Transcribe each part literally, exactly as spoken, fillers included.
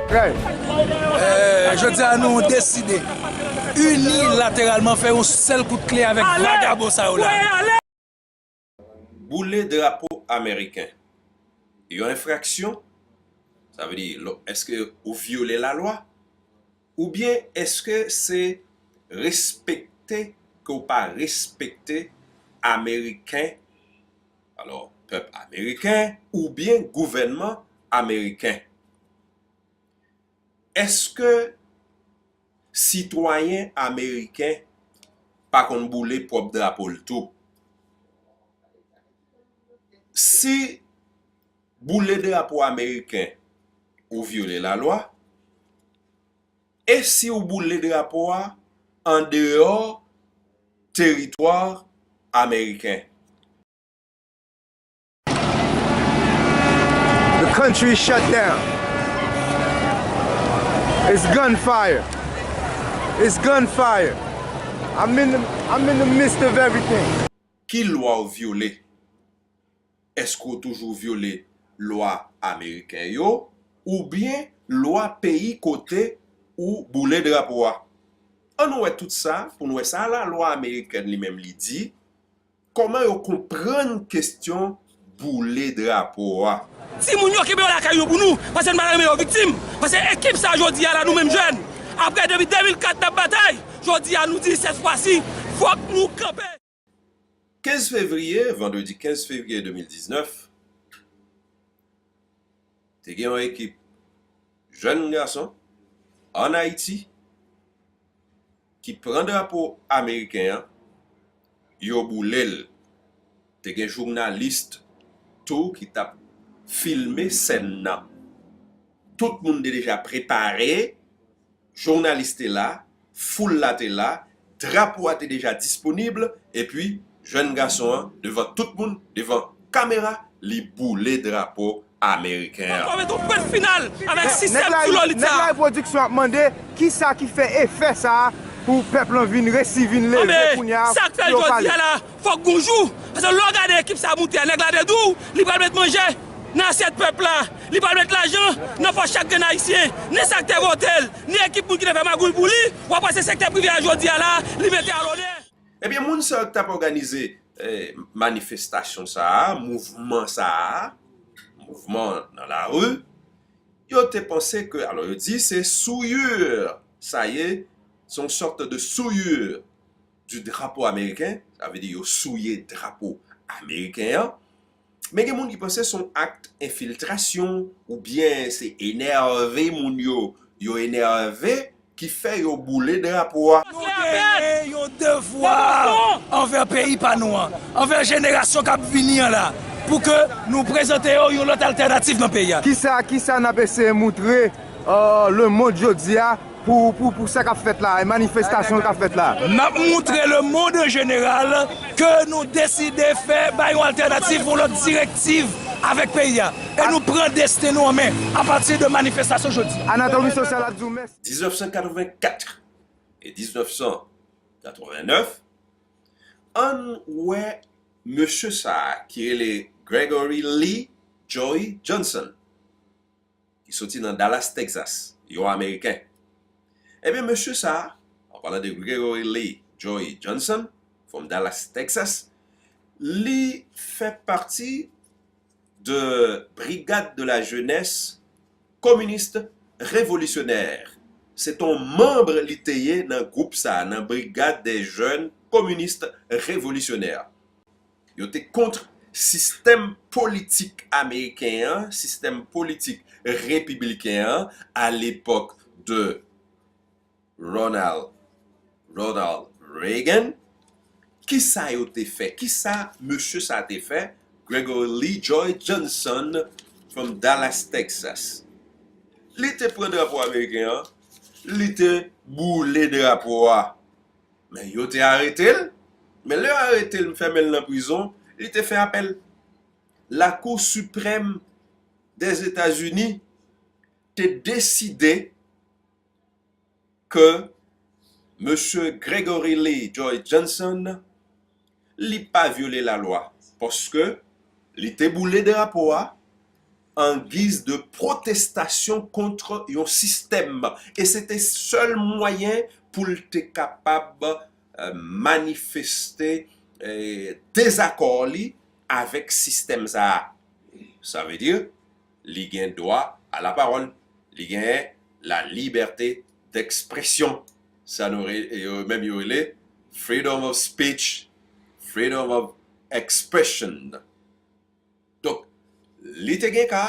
Jodi a nou deside inilateralman fè yon sèl kout kle avèk vagabon sa yo la. Boule drapo ameriken yon enfraksyon? Sa vle di, èske ou vyole lalwa? Oubyen èske se respekte ke w pa respekte ameriken, alò, pèp ameriken oubyen gouvènman ameriken? Èske sitwayen ameriken pa konn boule pwòp drapo l tou? Si boule drapo ameriken ou vyole lalwa, e si w boule drapo a andeyò teritwa ameriken? The country is shut down. It's gunfire. It's gunfire. I'm in the, I'm in the midst of everything. Ki lwa w vyole? Èske w toujou vyole lwa ameriken yo oubyen lwa peyi kote ou boule drapo a? Ann nou wè tout sa pou n wè sa lalwa amerikèn li menm li di, kòman yo konprann kesyon boule drapo a. Timoun yo kenbe yo lakay yo pou nou, paske nou pa renmen yo viktim. Paske ekip sa jodi a la nou menm jèn, apre depi de mil kat n ap batay, jodi a nou di sèt fwa si, fòk nou kanpe. Kenz fevriye, vandredi kenz fevriye de mil diznèf, te gen yon ekip jèn gason ann Ayiti ki pran drapo ameriken an, yo boule l. Te gen jounalis tou ki t ap filme sèn nan. Tout moun te deja prepare, jounalis te la, foul la te la, drapo a te deja disponib, epi jèn gason an, devan tout moun, devan kamera, li boule drapo ameriken an. Fòk yo met yon pwen final avèk sistèm sou lòlit sa a. Nèg Lari Pwodiksyon ap mande kisa ki fè efè sa a pou pèp lan vin resi vin leve kounye a pou yo pale. Fòk gon jou. Paske lè w gade ekip sa a moute a, nèg la te di w li pral met manje nan asyèt pèp la, li pral met lajan nan pòch chak grenn ayisyen, ni sa k te vote l, ni ekip moun ki te fè magouy pou li, w ap wè se sektè prive a jodi a la li mete al onè. Ebyen, moun sa yo k t ap òganize eh, manifestasyon sa a, mouvman sa a, mouvman nan lari, yo te panse ke, alò yo di se souillure, sa ye, se yon sòt de souillure du drapeau américain, sa vle di yo souye drapo ameriken an. Men gen moun ki panse se yon ak enfiltrasyon oubyen se enève moun yo, yo enève ki fè yo boule drapo a. Nou genyen yon devwa anvè peyi pa nou an, anvè jenerasyon k ap vini an la, pou ke nou prezante yo yon lòt altènativ nan peyi a. Kisa, kisa n ap eseye moutre lemonn jodi a pou, pou, pou sa k ap fèt la, e manifestasyon k ap fèt la? N ap moutre lemonn an jeneral ke nou deside fè, bay yon altènativ, yon lòt direktiv avèk peyi a. E nou pran desten nou an men apati de manifestasyon jodi a. Anatomi sosyal ap di w mèsi. Diznèf san katrevenkat e diznèf san katrevenèf, ann wè mesye sa a ki rele Gregory Lee Joy Johnson, ki soti nan Dallas, Texas, yon Ameriken. Ebyen, mesye sa a, an palan de Gregory Lee Joy Johnson, from Dallas, Texas, li fè pati de Brigade de la Jeunesse Communiste Révolutionnaire. Se t on manm li te ye nan gwoup sa a, nan Brigade des Jeunes Communistes Révolutionnaires. Yo te kont sistèm politik ameriken an, sistèm politik repibliken an, a lepòk de Ronald, Ronald Reagan. Kisa yo te fè? Kisa mesye sa te fè? Gregory Lee Joy Johnson from Dallas, Texas. Li te pran drapo ameriken an, li te boule drapo a. Men yo te arete l. Men lè yo arete l, fèmen l nan prizon, li te fè apèl. Lakou Siprèm dèzetazini te deside ke mesye Gregory Lee Joy Johnson, li pa vyole lalwa, paske li te boule drapo a, an giz de pwotestasyon kont yon sistèm. E se te sèl mwayen pou l te kapab, eh, manifeste, eh, dezakò li avèk sistèm sa a. Sa vle di, li gen dwa a la pawòl, li gen la libète dekspresyon. Sa nou re-, yo menm yo rele freedom of speech, freedom of expression. Donk, li te gen ka,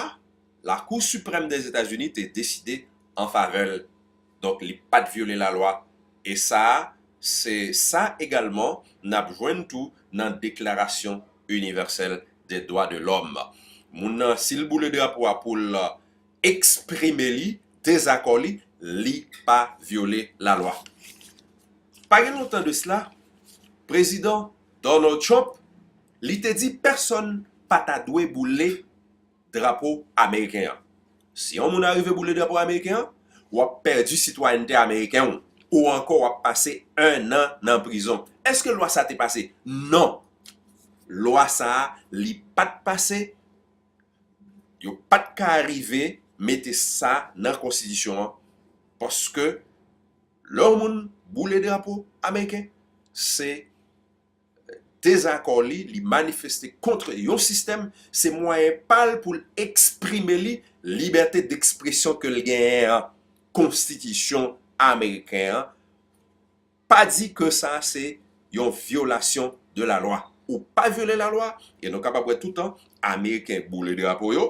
Lakou Siprèm dèzetazini te deside an favè l. Donk, li pa t vyole lalwa. E sa, se sa egalman n ap jwenn tou nan Deklarasyon Inivèsèl de Dwa de Lòm. Moun nan, si l boule drapo a pou l eksprime li, dezakò li, li pa vyole lalwa. Pa gen lontan de sila, Prezidan Donald Trump, li te di pèsonn pa ta dwe boule drapo ameriken an. Si yon moun arive boule drapo ameriken an, w ap pèdi sitwayènte ameriken w, ou ankò w ap pase en an nan prizon. Èske lwa sa te pase? Non. Lwa sa a, li pa t pase. Yo pa t ka rive mete sa nan konstitisyon an, paske lè yon moun boule drapo ameriken, se dezakò li, li manifeste kont yon sistèm, se mwayen pa l pou l eksprime li, libète dekspresyon ke l genyen an. Konstitisyon ameriken an pa di ke sa se yon vyolasyon de lalwa. Ou pa vyole lalwa, e nou kapab wè toutan, Ameriken boule drapo yo,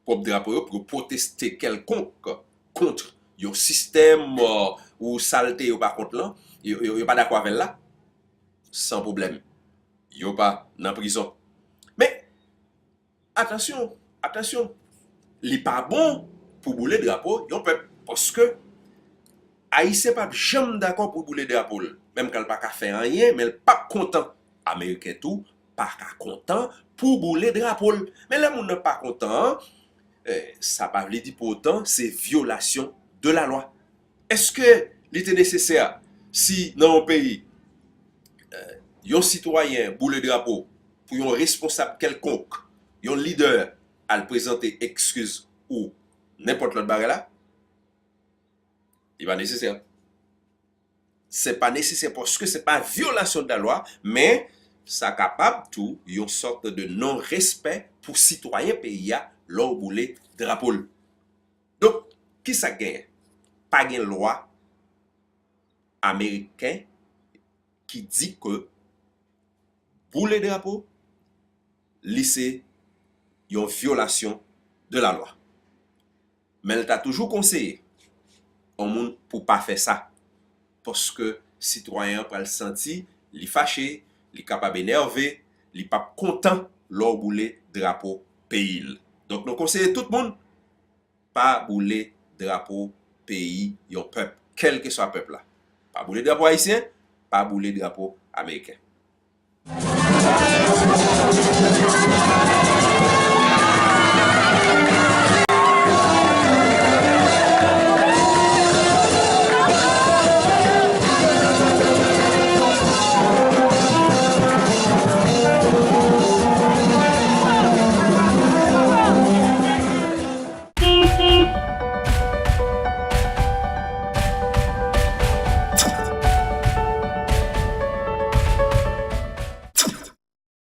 pwòp drapo yo, pou yo pwoteste kèlkonk kont yon sistèm, eh, ou salte yo pa kont lan, yo, yo, yo pa dakò avè l la, san pwoblèm. Yo pa nan prizon. Men, atansyon, atansyon, li pa bon pou boule drapo yon pèp, paske Ayisyen p ap janm dakò pou boule drapo l, menm kan l pa ka fè anyen, men l p ap kontan. Ameriken tou pa ka kontan pou boule drapo l. Men lè moun nan pa kontan an, eh, sa pa vle di pou otan se vyolasyon de lalwa. Èske li te nesesè si nan yon peyi, eh, yon sitwayen boule drapo pou yon responsab kèlkonk, yon lidè al prezante ekskiz ou nenpòt lòt bagay la? Li pa nesesè. Se pa nesesè paske se pa vyolasyon de lalwa, men sa kapab tou yon sòt de non-respè pou sitwayen peyi a lè w boule drapo l. Donk, ki sa k genyen? Pa gen lwa ameriken ki di ke boule drapo, li se yon vyolasyon de lalwa. Men l ta toujou konseye yon moun pou pa fè sa, paske sitwayen an pral santi li fache, li kapab enève, li p ap kontan lè w boule drapo peyi l. Donk, nou konseye tout moun, pa boule drapo peyi yon pèp, kèlkeswa pèp la. Pa boule drapo ayisyen, pa boule drapo ameriken.